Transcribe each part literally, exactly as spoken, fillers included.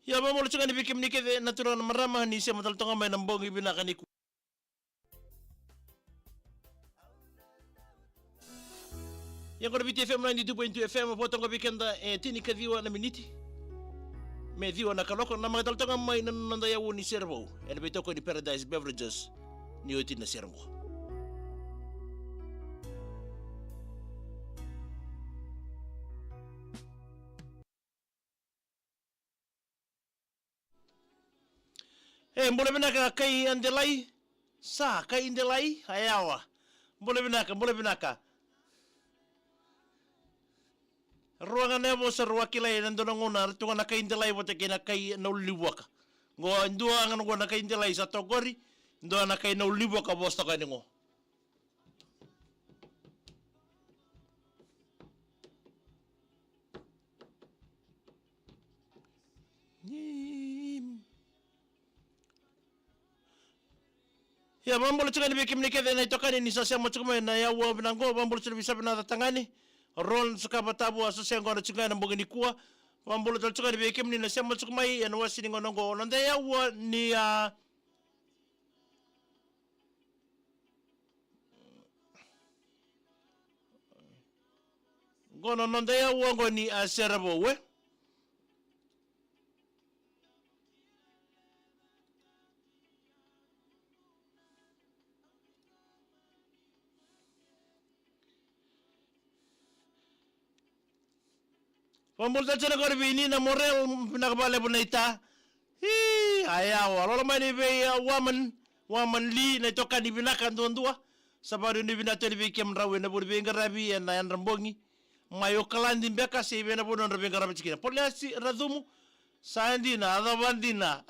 Ia, vakabula tiko ga ni vei kemuni kece na turaga na marama ni sema tale toka mai na bogi vinaka nikua. Ia, qo na Viti F M ninety-two point two F M, vo toka vei keda e tini ka ciwa na miniti me ciwa na kaloko, na maka tale toka mai na noda yavu ni sere vou ena veitokoni ni Paradise Beverages ni oti na sere qo. E, bula vinaka kai Adelai. Sa kai Adelai, a yawa. Bula vinaka, bula vinaka. Rua ga na yavosa rua kilai ena dua na gauna, ra tu ga na kai Adelai vata kei na kai Naululivuaka. Qo e dua ga na qo na kai Adelai sa toka qori, dua na kai Naululivuaka vosa toka yani qo. Ia, vakabula tiko yani vei kemuni kece na itokani ni sa sema tiko mai na yavu vinaka qo, vakabula tiko vei Savenaca tagane, Ron Sakava Tavu, a sa sema qo na tiko yani na bogi nikua. Vakabula tale tiko yani vei kemuni na sema tiko mai ena wasi ni gauna qo, na noda yavu ni a Qo na noda yavu qo ni a sere vou, e. Vakabula tale tiko qori vei Nina Morel, vinaka vakalevu naita. Ii, a yawa, lolo mai ni vei, a, Waman, Waman Li, na itokani vinaka duadua. Sa vakarau ni vinaka tale vei kemudrau ena vuku ni veiqaravi ena yadra bogi mai Okaladi beka se vei na vanua drau veiqaravi tiko kina. Poliasi Racumu, sa dina, a cava dina.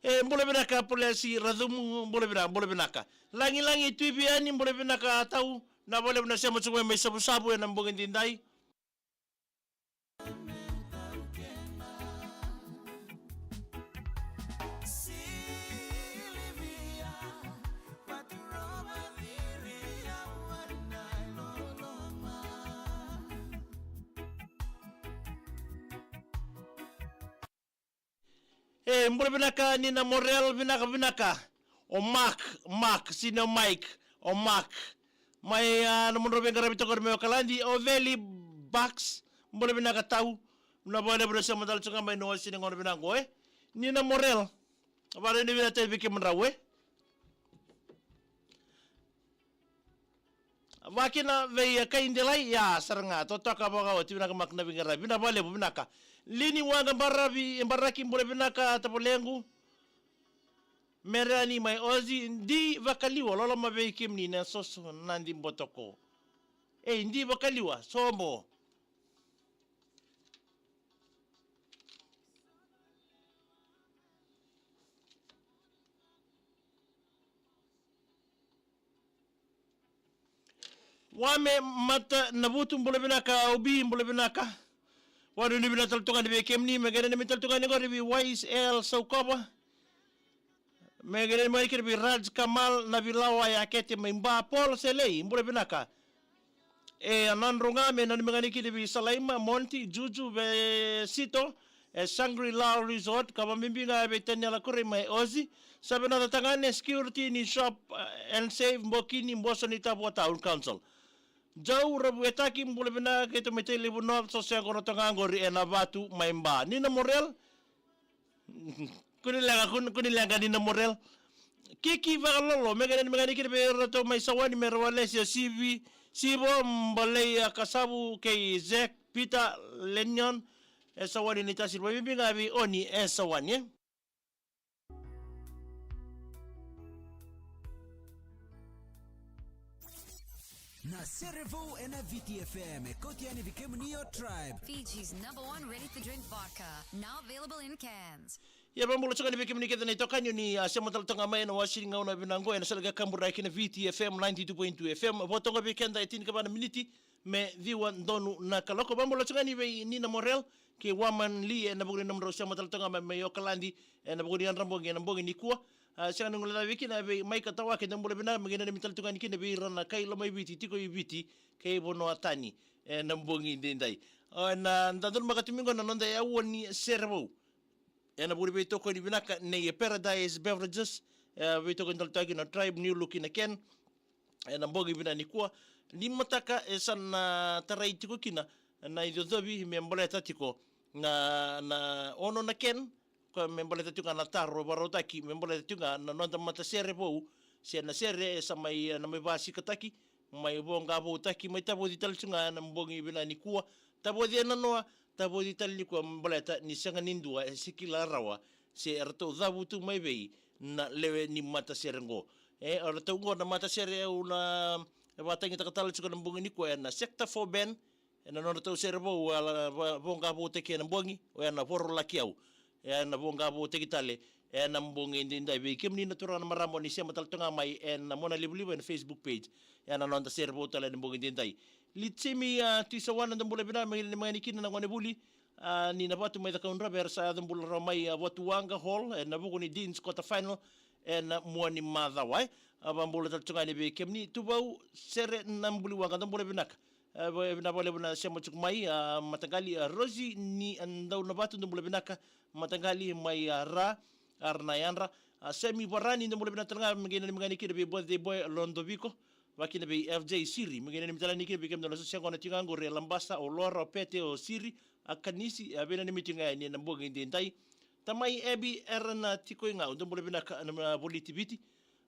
E, bula vinaka Poliasi Racumu, bula vinaka, bula vinaka. Lagilagi Tui Viani, bula vinaka tau, na vakalevu na sema tiko mai Savusavu ena bogi daidai. E, bula vinaka Nina Morel, vinaka, vinaka. O Mark, Mark, sina o Mike, o Mark. Mai, a, na nomudrau veiqaravi toka mai Okaladi, o Veli Bax, bula vinaka tau. Na vakalevu na sema tale tiko ga mai na wasi ni gauna vinaka qo, e. Nina Morel, vakalevu ni vinaka tale vei kemudrau, e. Vakina vei, e, kai Delai, ia, sara ga, totoka vakaoti, vinaka Mark na veiqaravi, vinaka vakalevu, vinaka. Lini Waqa Baravi, Baraki, bula vinaka tavalequ. Merani mai Ozi, Di Vakaliwa, loloma vei kemuni na soso Nadi Botoko. Ei, Di Vakaliwa, sobo. Wame Mata Navutu, bula vinaka, Obi, bula vinaka. Wanu ni vinaka tale tu ga ni vei kemuni, me qai nanumi tale tu ga ni qori vei Y S L Saukova. Me qai nanumi ga ni kina vei Raj Kamal, na vilawa ya kete mai Ba, Paul Selei, bula vinaka. E, a Nadroga, me nanumi ga ni kina vei Salaima, Monty, Juju, Vesito, e Shangri-La Resort, ka vakabibi ga vei Taniela Kurei mai Ozi, Savenaca tagane, security ni shop, e, and save, Bokini, boso ni Tavua Town Council. Jau Ravuetaki, bula vinaka, keitou mai Tailevu North, so se qo na toga qori ena vatu mai Ba. Nina Morel, kuni leqa, kuni, kuni leqa Nina Morel. Kiki Vakalolo, me qai nanumi ga ni kina vei iratou mai Sawani, me ra walesi o Sivi, Sivo, Baleia Kasavu, kei Zek, Peter, Lenion, e Sawani ni tasi, vakabibi ga vei Oni, e Sawani, e. Na sere vou ena Viti F M, e kauti yani vei kemuni o Tribe. Fiji's number one ready-to-drink vodka, now available in cans. Ia, vakabula tiko ga ni vei kemuni kece na itokani ni a sema tale toka mai ena wasi ni gauna vinaka qo ena sala ka kaburaki na Viti F M ninety-two point two F M, vo toka vei keda e tini ka va na miniti me ciwa donu na kaloko. Vakabula tiko ga ni vei Nina Morel kei Waman Li ena vuku ni nomudrau sema tale toka mai mai Okaladi ena vuku ni yadra bogi ena bogi nikua. A, sega ni guilecavi kina vei Maika Tawake, dou bula vinaka, me qai nanumi tale tu ga yani kina vei ira na kai Lomaiviti tiko i Viti kei vanua tani ena bogi edaidai. O, ena dau donumaka tu mai qo na noda aua ni sere vou. Ena vuku ni veitokoni vinaka nei Paradise Beverages, e veitokoni tale tu ga kina na Tribe New Look ena can, ena bogi vinaka nikua. Ni mataka e sa na tarai tiko kina na icocovi me baleta tiko na, na ono na can, koya me baleta tiko ga na taro vakarautaki, me baleta tiko ga na noda matasere vou, se na sere e sa mai, na mai vasikataki, mai voqa voutaki, mai tavoci tale tu ga ena bogi vinaka nikua. Tavoci ena noa, tavoci tale nikua, baleta ni sega ni dua e se kila rawa se eratou cavutu mai vei na lewe ni matasere qo. E, eratou qo na matasere au na vakatagitaka tale tiko ena bogi nikua ena Sector four band, ena nodratou sere vou, a, la, va, voqa voutaki ena bogi, oya na Voro Laki Au. Ena voqa voutaki tale ena bogi edaidai. Vei kemuni na turaga na marama ni sema tale tu ga mai ena monalivaliva ena Facebook page, ena noda sere vou tale ena bogi edaidai. Litimi, a, Tisawana, dou bula vinaka, me nanumi ga yani kina na gonevuli. A, ni na vatu mai Cakaudrove, era sa yaco bula rawa mai, a, Vatuwaqa Hall ena vuku ni Deans quarter final ena mua ni macawa, e. A, vakabula tale tu ga yani vei kemuni. Tuvau Sere Nabuliwaqa, dou bula vinaka. E, va-, vinaka vakalevu na sema tiko mai, a, mataqali, a, Rosi ni, a, Daunavatu, dou bula vinaka, mataqali mai, a, Ra, Ra na yadra, a, Semi Varani, dou bula vinaka tale ga, me qai nanumi ga yani kina vei birthday boy Lodoviko, vakakina vei F J Siri, me qai nanumi tale yani kina vei kemudou na soqona tiko ga qori e Labasa, o Lora, o Pete, o Siri, a Kanisi, a veinanumi tiko ga yani ena bogi edaidai. Tamai Ebi, era na tiko i Gau, dou bula vinaka na, na Voliti Viti.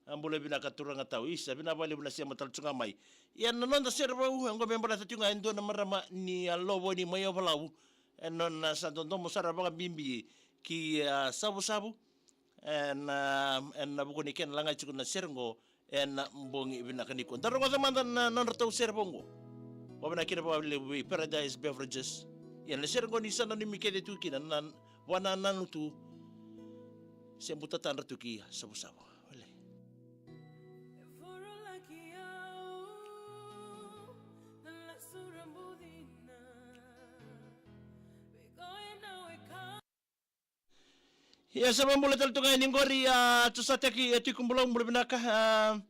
A, bula vinaka turaga tau. Isa, vinaka vakalevu na sema tale tu ga mai. Ia na noda sere vou, e qo me baleta tu ga e dua na marama ni, a, Lovoni mai Ovalau. Ena nona sa dodomo sara vakabibi ki, a, Savusavu. Ena, ena vuku ni kena laga tiko na sere qo ena bogi vinaka nikua. Da rogoca mada na nodratou sere vou qo. Vakavinavinaka kina vakalevu vei Paradise Beverages. Ia na sere qo ni sa nanumi kece tu kina na vanananu tu se butatadra tu ki Savusavu. Wele. Ia sa vakabula tale tu ga yani qori, a, Josateki, e, Tui Kubulau, bula vinaka, a,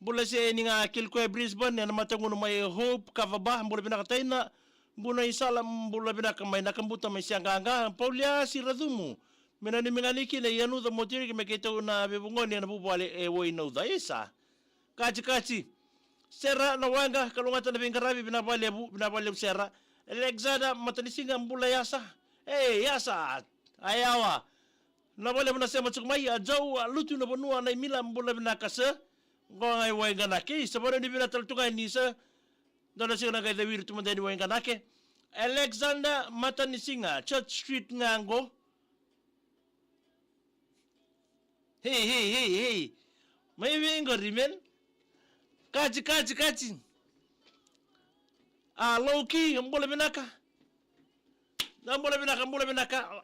bula se ni ga kili koya Brisbane, ena matagunu mai Hope, Kavaba, bula vinaka Taina, Buna Isala, bula vinaka mai Nakabuta mai Siaqaqa, Pauliasi Racumu, me nanumi ga yani kina i Yanuca Motiriki me keitou na veivugoni ena vuvale e Wainauca, isa. Kati, kati. Sera na waqa, kalougata na veiqaravi, vinaka vakalevu, vinaka vakalevu Sera. Alexander Matanisiga, bula Yasa. Ei, Yasa. Ayawa. Vinaka vakalevu na sema tiko mai, a Joe, a Lutu na vanua na imila, bula vinaka sir. Qo ga i Waiqanake, sa vanua ni vinaka tale tu ga yani sir. Dua na siga na qai cawiri tu mada yani Waiqanake. Alexander Matanisiga, Church Street ga qo. Hei, hei, hei, hei. Mai vei qori, man. Kati, kati, kati. A, Loki, bula vinaka. Na bula vinaka, bula vinaka.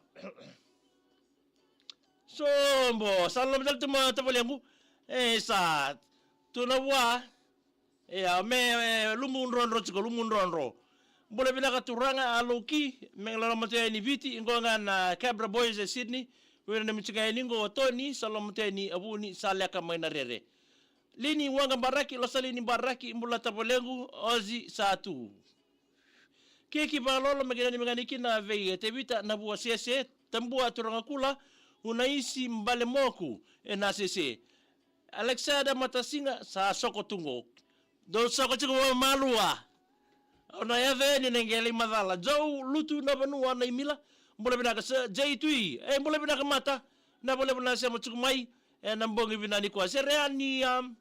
Sobo, sa loloma tale tu mai tavalequ. E, sa. Tu na vua. Ia, me, e, lumu drodro tiko, lumu drodro. Bula vinaka turaga, a Loki, me loloma tu yani Viti, qo ga na Cabra Boys e Sydney, veinanumi tiko yani qo o Tony, sa loloma tu yani a Vuni, sa leka mai na rere. Lini Waqa Baraki, Losalini Baraki, bula tavalequ, Ozi sa tu. Kiki Valolo, me qai nanumi ga yani kina vei Tevita Navua Sese, Tabua Turaga Kula, Unaisi Balemoku, e na Sese. Alexander Matasiga, sa soko tu qo. Dou soko tiko vakamalua. Au na yaco yani na qele i macala. Joe Lutu na vanua na imila. Bula vinaka sir, J Tui. E, bula vinaka Mata. Vinaka vakalevu na sema tiko mai ena bogi vinaka nikua. Sere yani, um,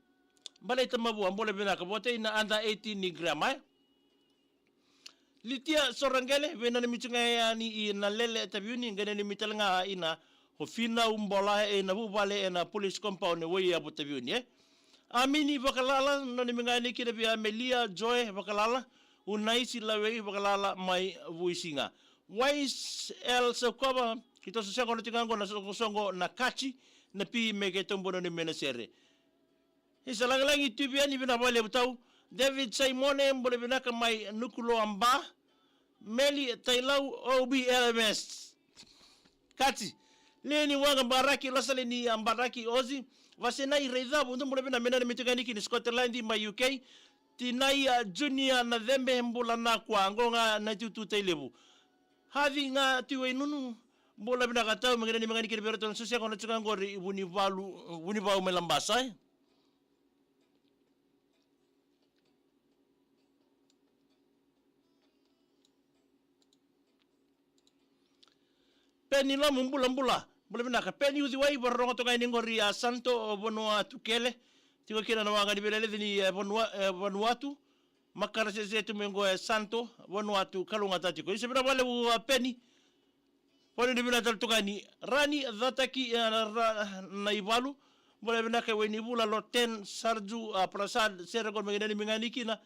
Balaita Mavua, bula vinaka. Votei na under eighteen ni Graham, e. Litia Soraqele, veinanumi tiko ga yani i Nalele Taveuni, qai nanumi tale ga i na o Finau Bola e na vuvale e na police compound e Waiyavu Taveuni, e. Amini Vakalala, nanumi ga yani kina vei Amelia Joe Vakalala, Unaisi Lawei Vakalala mai Vuisiga. Wais L Saukova, keitou sa soqona tiko ga qo na soqosoqo na kati, na pi me keitou bau nanumi na sere. Isa Lagilagi Tui Veiani, vinaka vakalevu tau. David Saimone, bula vinaka mai Nukuloa Ba. Meli Tailau, O B L M S. Kati. Leni waqa Baraki, Lasale ni a Baraki Ozi. Vasenai Raicavu, dou bula vinaka, me nanumi tu ga yani kina Scotland mai U K. Tinai a Junior na Cebe, bula na kua, qo ga na tutu tai levu. Haci ga tu e nunu, bula vinaka tau, me nanumi ga yani kina vei ratou na soseaqo na tu ga qori, Vunivalu, Vunivau mai Labasa, e. Peni Lomu, bula, bula. Bula vinaka. Peni Uciwai, vakarorogo toka yani qori a Santo, Vanuatu kele. Tiko kina na waqa ni veileleci ni, e, Vanua-, e, Vanuatu. Makara sese tu mai qo e Santo, Vanuatu, kalougata tiko. Isa vinaka vakalevu a Peni. Vanuinui vinaka tale tu ga yani Rani, Cataki, e, ra, na ivalu. Bula vinaka e Wainivula, Loten, Sarju, a Prasad, sere qo me nanumi ga yani kina.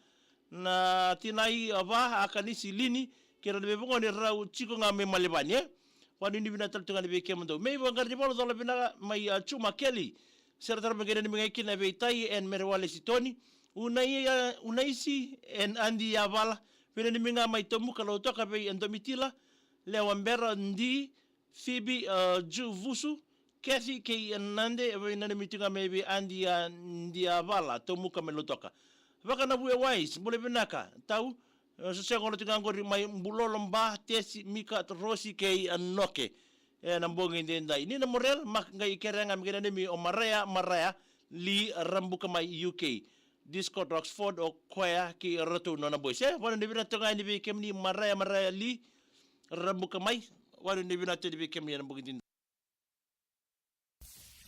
Na tinai, a va, a Kanisi, Lini, kei ira na veivugoni rau tiko ga mai Malevani, e. Vanuinui vinaka tale tu ga yani vei kemudou. Mei Vaqaranivalu, cola vinaka mai a Juma Keli. Sere tale me nanumi ga yani kina vei Tai, e Mere Wale Sitoni. Unai, a, Unaisi, e Adi Yavala. Vanuinui ga mai Tomuka Lautoka vei e Domitila. Lewa Bera, Di, Fibi, a, Ju Vusu, Kathy kei Nade, e vainanumi tu ga mai vei Adi a Diavala, Tomuka mai Lautoka. Vaka na Vue Wise, bula vinaka, tau, e, soseaqo na tu ga qori mai Bulolo, Ba, Tesi, Mika, Rosi kei a Noke. E na bogi daidai. Nina Morel, Mak qai kerea ga me nanumi o Maraya, Maraya, Li Rabuka mai U K. Disco Oxford o koya kei ratou nona boys. E, vanuinui vinaka toka yani vei kemuni Maraya, Maraya Li Rabuka mai. Vanuinui vinaka toka yani vei kemuni ena bogi daidai.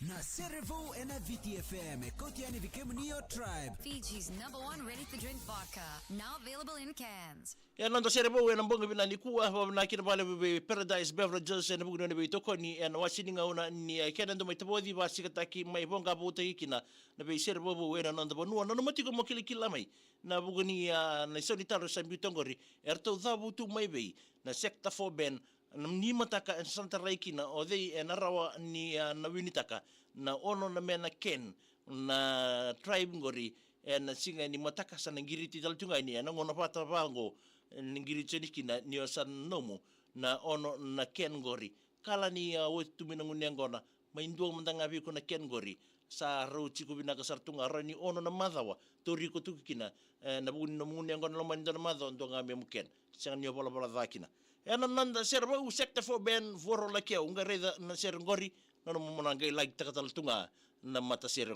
Na sere vou ena Viti F M, e kauti yani vei kemuni o Tribe. Fiji's number one ready-to-drink vodka, now available in cans. Ena noda sere vou ena bogi vinaka nikua, vakavinavinaka kina vakalevu vei Paradise Beverages ena vuku ni nona veitokoni ena wase ni gauna ni, e, kena dau mai tavoci, vakasikataki, mai voqa voutaki kina na veisere vou ena noda vanua. Nanuma tiko mo kilakila mai na vuku ni, a, na isau ni taro sa biu toka qori, eratou cavutu mai vei na Sector four band, na ni mataka e sa tarai kina o cei ena rawa ni, a, na winitaka na ono na mena ken na Tribe qori ena siga ni mataka. Sa na qiriti tale tu ga yani ena gauna vata vaqo, e, na qiriti yani kina ni o sa nomu na ono na ken qori. Kala ni, a, oti tu mai na gunu yaqona, mai dua mada ga vei iko na ken qori. Sa rau tiko vinaka sara tu ga, rawa ni ono na macawa, tauri iko tu kina, e, na vuku ni nomu gunu yaqona loma ni dua na macawa, dua ga memu ken. Sega ni o valavala ca kina. Ena noda sere vou Sector four band, Voro Lakeu, qai raica na sere qori, na nomu na qai like taka tale tu ga na matasere,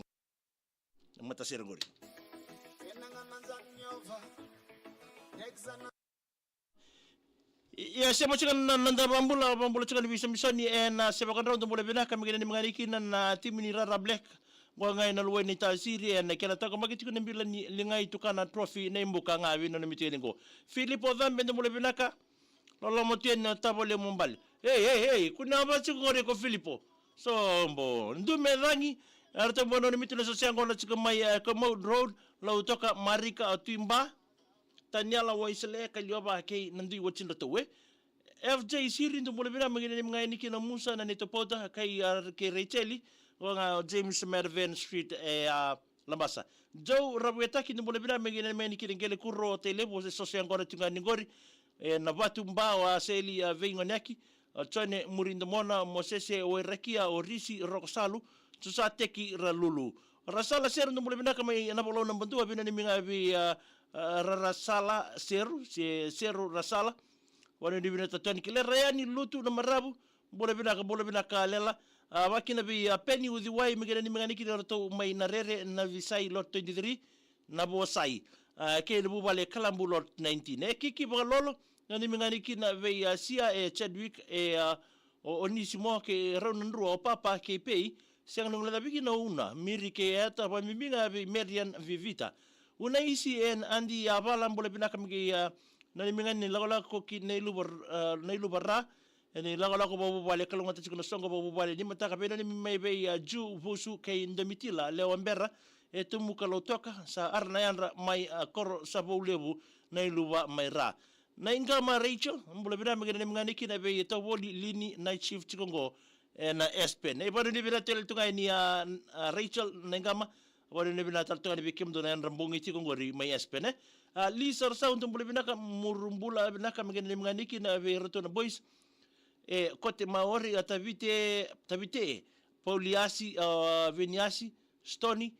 na matasere qori. Ia, sema tiko na, na noda vakabula, vakabula tiko ni vei Samisoni ena Sevakadrau, dou bula vinaka, me nanumi ga yani kina na timi ni Rara Black. Qo ga ena luwai ni Tasiri ena kena taqomaki tiko na bila ni ligai tukana trophy na ibuka ga vei na nona miteni qo. Filipo Cabe, dou bula vinaka. Loloma tu yani na tavale mo bale. Ei, ei, ei, kua ni vaka tiko qori ko Filipo. Sobo, Dume Cagi, eratou bau nanumi tu na soseaqo na tiko mai, e, Kermode Road, Lautoka, Marika, a Tui Ba. Taniela Waisele, Kaliova kei na dui watidratou, e. F J Siri, dou bula vinaka, me nanumi ga yani kina Musa na Nito Pauta, kei, a, kei Racheli, qo ga o James Mervin Street, e, a, Labasa. Joe Ravuetaki, dou bula vinaka, me nanumi ga yani kina Qele Kuro, Tailevu, se soseaqo na tu ga yani qori, e, na Vatu Ba, o Aseli, a, Veigoneaki, o Jone Muridomona, Mosese Wairakia, o Risi Rokosalu, Tusateki Ralulu. Rasala Seru, dou bula vinaka mai Navakalou, Nabadua, me nanumi ga vei, a, a, Ra-, Rasala Seru, se Seru Rasala. Vanuinui vinaka tale tu yani kina Rayani Lutu Namaravu, bula vinaka, bula vinaka Lela. A, vaka kina vei, a, Peni Uciwai, me nanumi ga yani kina ratou mai Narere, Navisai, Lot twenty-three, Navosai. A, kei na vuvale Kalabu, Lot nineteen. E Kiki Vakalolo, nanumi ga yani kina vei, a, Sia, e Chadwick, e, a, o Onisimo, kei rau na drua, o Papa kei Pei, sega ni guilecavi kina o Una, Miri kei Eta, vakabibi ga vei Marian Vivita. Unaisi and Adi Yavala, bula vinaka, me qai, a, nanumi ga ni lakolako ki Nailuva, a, Nailuva Ra, e ni lakolako vakavuvale, kalougata tiko na soqo vakavuvale ni mataka, veinanumi mai vei, a, Ju Vusu kei Domitila, Lewa Bera, e Tomuka Lautoka, sa ara na yadra mai, a, Koro Savou Levu, Nailuva mai Ra. Naiqama Rachel, bula vinaka, me qai nanumi ga yani kina vei Tauvoli Lini, night shift tiko qo ena Aspen. E vanuinui vinaka tale tu ga yani, a, a, Rachel Naiqama, vanuinui vinaka tale tu ga yani vei kemudou na yadra bogi tiko qori mai Aspen, e. A, Lisa Rasau, dou bula vinaka, muru bula vinaka, me qai nanumi ga yani kina vei ratou na boys. e Kote Maori, a Tavite, Tavite, Pauliasi, a Veniasi, Stoni,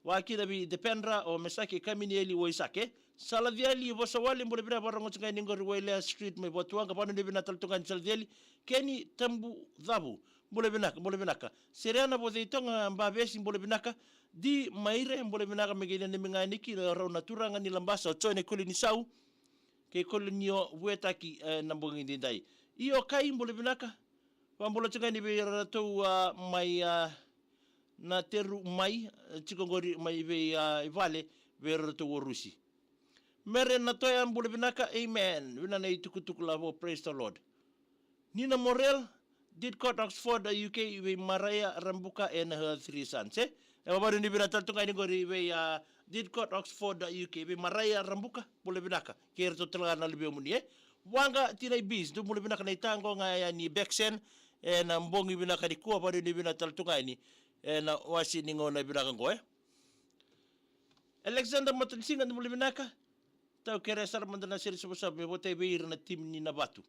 vakakina vei Dependra, o Mesaki, Kaminieli, o Isake. Salaceli Vosawale, bula vinaka, vakarorogo tiko ga yani qori Wailea Street mai Vatuwaqa, vanuinui vinaka tale tu ga yani Salaceli. Keni Tabucavu, bula vinaka, bula vinaka. Sereana Voceitoga Bavesi, bula vinaka. Di Maire, bula vinaka, me qai nanumi ga yani kina rau na turaga ni Labasa, o Jone Kolinisau kei Kolinio Vuetaki, e, na bogi daidai. Io Kai, bula vinaka. Vakabula tiko ga yani vei iratou, a, mai, a, na teru mai, e, tiko qori mai vei, a, i vale, vei iratou o Rusi. Mere Natoya, bula vinaka, amen. Vinaka na itukutuku lavo, praise the Lord. Nina Morel, Didcot Oxford, U K, vei Maraia Rabuka and her three sons, e? E vakarau ni vinaka tale tu ga yani qori vei, a, Didcot Oxford, U K, vei Maraia Rabuka, bula vinaka. Kei iratou tale ga na luvemuni, e? Waqa Tinai Bis, dou bula vinaka, na itaqa ga yani Bexen, e, na bogi vinaka nikua, vakarau ni vinaka tale tu ga yani, e, na wasi ni gauna vinaka qo, e? Alexander Matanisiga, dou bula vinaka. Tau kerea sara mada na sere savusavu me votai vei ira na timi ni Navatu.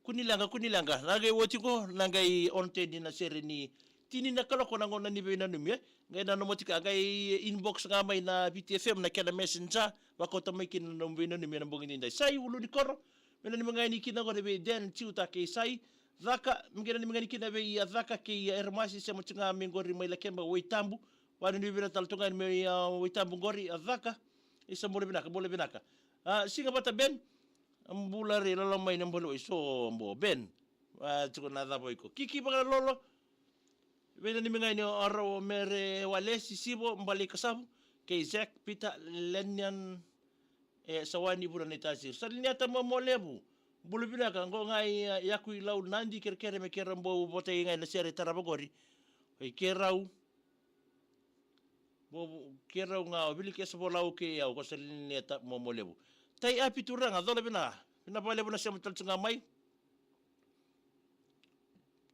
Kunilaga, kunilaga. Na qai oti qo, na qai on ten ni na sere ni tini na kaloko na gauna ni veinanumi, e. Qai nanuma tiko, qai inbox ga mai na V T F M na kena messenger, vakauta mai kina na nomu veinanumi ena bogi daidai. Sai Ulu ni Koro, me nanumi ga yani kina qori vei Dan Tiuta kei Sai. Caka, me qai nanumi ga yani kina vei, a, Caka kei, a, Eremasi, sema tiko ga mai qori mai Lakeba, Waitabu. Vanuinui vinaka tale tu ga yani mai, a, Waitabu qori, a, Caka. Isa, bula vinaka, bula vinaka. A, Siga Vata Ben, a, bula re lala mai na bula, iso bo Ben. A, tiko na cava iko. Kiki Vakalolo, veinanumi ga yani o rau o Mere Walesi Sivo, Bale i Kasavu, kei Zek, Peter, Lenian, e, Sawani, Vuna ni Tasir. Salineta Momolevu, bula vinaka, qo ga i, a, Yaku i Lau Nadi, kerekere me keirau bau votai ga ena sere tarava qori. Oi keirau, Bobo, keirau ga o Vilikesa Volau kei au, ko Salineta Momolevu. Tai Api turaga, cola vinaka. Vinaka vakalevu na sema tale tu ga mai.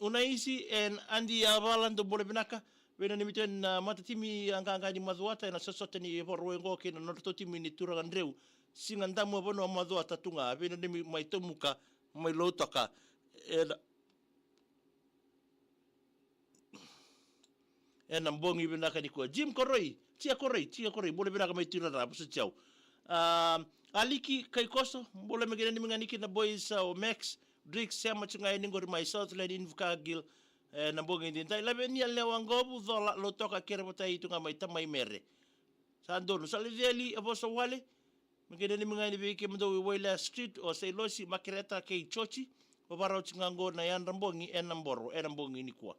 Unaisi and Adi Yavala, dou bula vinaka. Veinanumi tu ena matatimi, a, qaqa ni Macuata ena sotasota ni Vakarauwai qo kei na nodratou timi ni Turaga Dreu. Siga Damu e vanua Macuata tu ga. Veinanumi mai Tomuka, mai Lautoka. Ena ena bogi vinaka nikua. Jim Koroi, Tia Koroi, Tia Koroi, bula vinaka mai Tirara, vosoti au. A, Aliki Kaikoso, bula, me qai nanumi ga yani kina boys, a, o Max, Drix, sema tiko ga yani qori mai Southland, Invercargill, ena bogi daidai. Lavenia Lewa Qovu, cola, Lautoka, kere votai tu ga mai tamai Mere. Sa donu, Saliceli, e Vosawale, me qai nanumi ga yani vei kemudou i Wailea Street, o Sailosi, Makereta kei Joji, vakarau tiko ga qo na yadra bogi ena Boro, ena bogi nikua.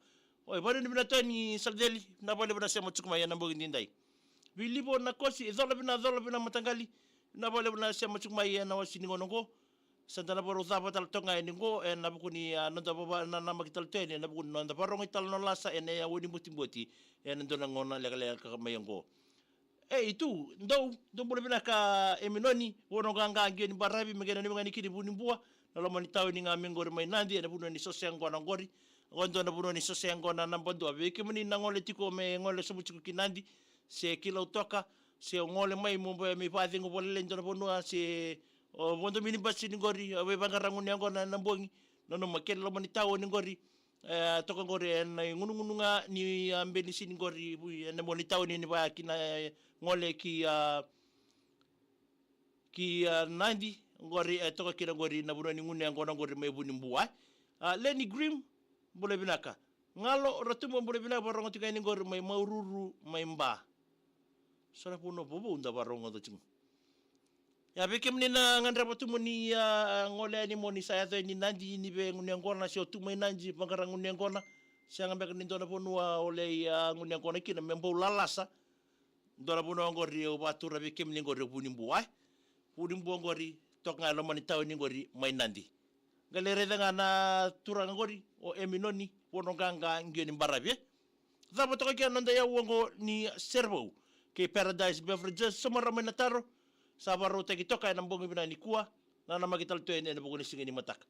Oi, vakarau ni vinaka tu yani Saliceli, vinaka vakalevu na sema tiko mai ena bogi daidai. Vilivo Nakosi, e cola vinaka, cola vinaka mataqali, vinaka vakalevu na sema tiko mai ena wasi ni gauna qo. Sa da na vakarau cava tale toka ga yani qo, ena vuku ni, a, noda vava, na, namaki tale tu yani, ena vuku ni noda vakarogo tale na lasa, ena yawa ni botiboti, ena dua na gauna lekaleka mai qo. E, i tu, dou, dou bula vinaka, Eminoni, Vono Qaqa, Qio ni Baravi, me qai nanumi ga yani kina i Vunibua, na loma ni tauni ga mai qori mai Nadi, ena vanua ni Sose Yaqona qori. Qo dua na vanua ni Sose Yaqona naba dua. Vei kemuni na gole tiko me gole sobu tiko ki Nadi, se ki Lautoka, se o gole mai mo bau mai vakacegu vakalailai dua na vanua, se o vodo minibasi ni qori, o veivaqara gunu yaqona ena bogi, nanuma kena loma ni tauni qori, e, toka qori ena igunugunu ga ni, a, benisini qori, vu-, ena moni tauni ni vaya kina, e, gole ki, a, ki, a, Nadi, qori, e, toka kina qori na vanua ni gunu yaqona qori mai Vunibua. A, Lenny Grimm, bula vinaka. Galo Ratuba, bula vinaka, vakarorogo tiko yani qori mai Maururu, mai Ba. Sa na vanua vovou da vakarogoca tiko. Ia vei kemuni na gadreva tu mo ni, a, gole yani mo ni sa yaco yani Nadi ni via gunu yaqona, se o tu mai Nadi vaqara gunu yaqona. Sega beka ni dua na vanua o lai, a, gunu yaqona kina me bau lalasa. Dua na vanua qori au vakatura vei kemuni qori o Vunibua, e. Vunibua qori, toka ga e loma ni tauni qori mai Nadi. Qai lai raica ga na turaga qori, o Eminoni, Vono Qaqa, Qio ni Baravi, e. Cava toka kina noda yawa qo ni Serevou kei Paradise Beverages, sauma rawa mai na taro. Sa vakarautaki toka ena bogi vinaka nikua, nanamaki tale tu yani ena vuku ni siga ni mataka.